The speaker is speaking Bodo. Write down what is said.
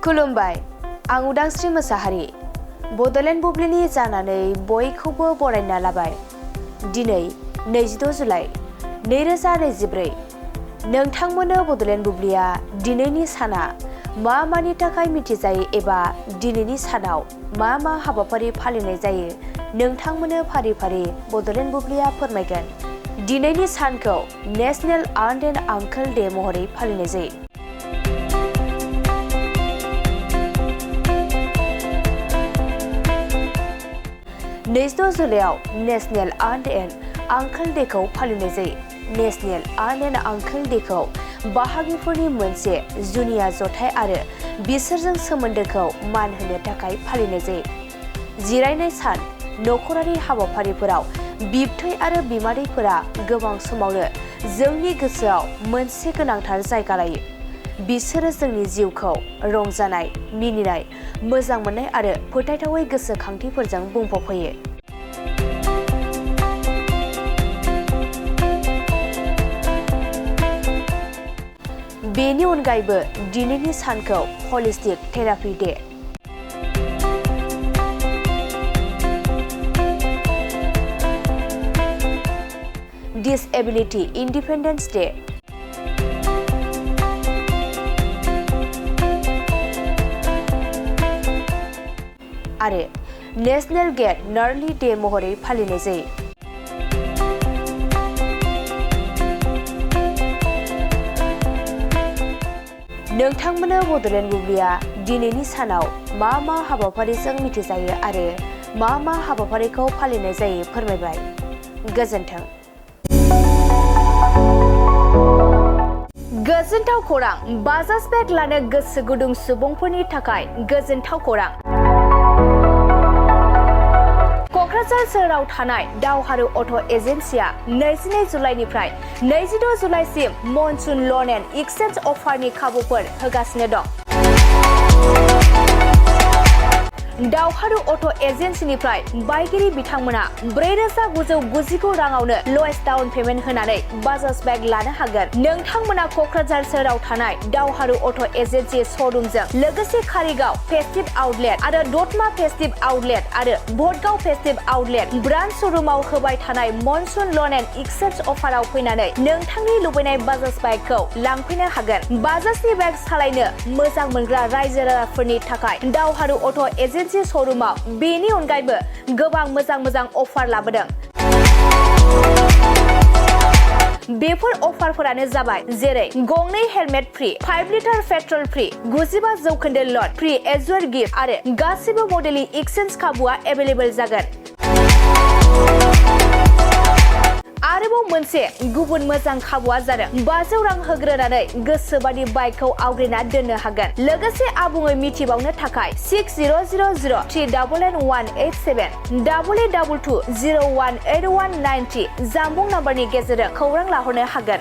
खुलुमबाय आं उदांस्रि मोसाहारि बडलेण्ड बुब्लिनि जानानै बयखौबो बरायना लाबाय। दिनै 22 जुलाइ 2024 नोंथांमोननो बडलेण्ड बुब्लिया दिनैनि साना मा मानि थाखाय मिथिजायो एबा दिनैनि सानाव मा मा हाबाफारि फालिनाय जायो नोंथांमोननो फारि फारि बडलेण्ड बुब्लिया फोरमायगोन। दिनैनि सानखौ नेशनेल आन्ट एन्ड आंकोल डे महरै फालिनाय जायो। 22 जुलाइआव नेशनेल आन्ट एन्ड आंकोल डेखौ फालिनाय जायो। नेशनेल आन्ट एन्ड आंकोल डेखौ बाहागिफोरनि मोनसे जुनिया जथाय आरो बिसोरजों सोमोन्दोखौ मान होनो थाखाय फालिनाय जायो। जिरायनाय सान नखरारि हाबाफारिफोराव बिबथै आरो बिमादैफोरा गोबां समावनो जोंनि गोसोआव मोनसे गोनांथार जायगा लायो। बिसोरो जोंनि जिउखौ रंजानाय, मिनिनाय, मोजां मोननाय आरो फोथायथावै गोसोखांथिफोरजों बुंफबहोयो। बेनि अनगायैबो दिनैनि सानखौ holistic therapy day, disability independence day आरो नेशनेल गेट नार्लि डे महरै फालिनाय जायो। नोंथांमोननो बडलेण्ड बुब्लिया दिनैनि सानाव मा मा हाबाफारिजों मिथिजायो आरो मा मा हाबाफारिखौ फालिनाय जायो फोरमायबाय। गोजोन्थों। गोजोनथाव खौरां, बाजाज बेग लानो गोसो गुदुं सुबुंफोरनि थाखाय गोजोनथाव खौरां। क'क्राझार सोहोराव थानाय दावहारु अट' एजेन्सिया 22 जुलाइनिफ्राय 22 जुलाइसिम मनसुन लन एन्ड एक्सचेन्ज अफारनि खाबुफोर होगासिनो दं। दावहारु अट' एजेन्सिनिफ्राय बायगिरि बिथांमोना 4,999 राङावनो लवेस्ट डाउन पेमेन्ट होनानै बाजाज बेग लानो हागोन। नोंथांमोना क'क्राझार सोहोराव थानाय दावहारु अट' एजेन्सि श'रुमजों लोगोसे कारिगाव फेस्टिभ आउटलेट आरो दतमा फेस्टिभ आउटलेट आरो भटगाव फेस्टिभ आउटलेट ब्रान्च श'रुमाव होबाय थानाय मनसुन लन एन्ड एक्सचेन्ज अफाराव फैनानै नोंथांनि लुबैनाय बाजाज बाइकखौ लांफैनो हागोन। बाजाजनि बाइक सालायनो मोजां मोनग्रा रायजो राजाफोरनि थाखाय दावहारु अट' एजेन्सि श'रुमाव बेनि अनगायैबो गोबां मोजां अफार लाबोदों। बेफोर अफारफोरानो जाबाय जेरै गंनै helmet free, 5 litre petrol free, 95% लट, फ्रि एजुअर गिफ्ट आरो गासिबो मडेलनि एक्सचेन्ज खाबुआ एभेलेबल जागोन। आरोबाव मोनसे गुबुन मोजां खाबुआ जादों 500 रां होग्रोनानै गोसोबादि बाइकखौ आवग्रिना दोननो हागोन। लोगोसे आबुङै मिथिबावनो थाखाय 6000389187 8822018193 जानबुं नाम्बारनि गेजेरजों खौरां लाहरनो हागोन।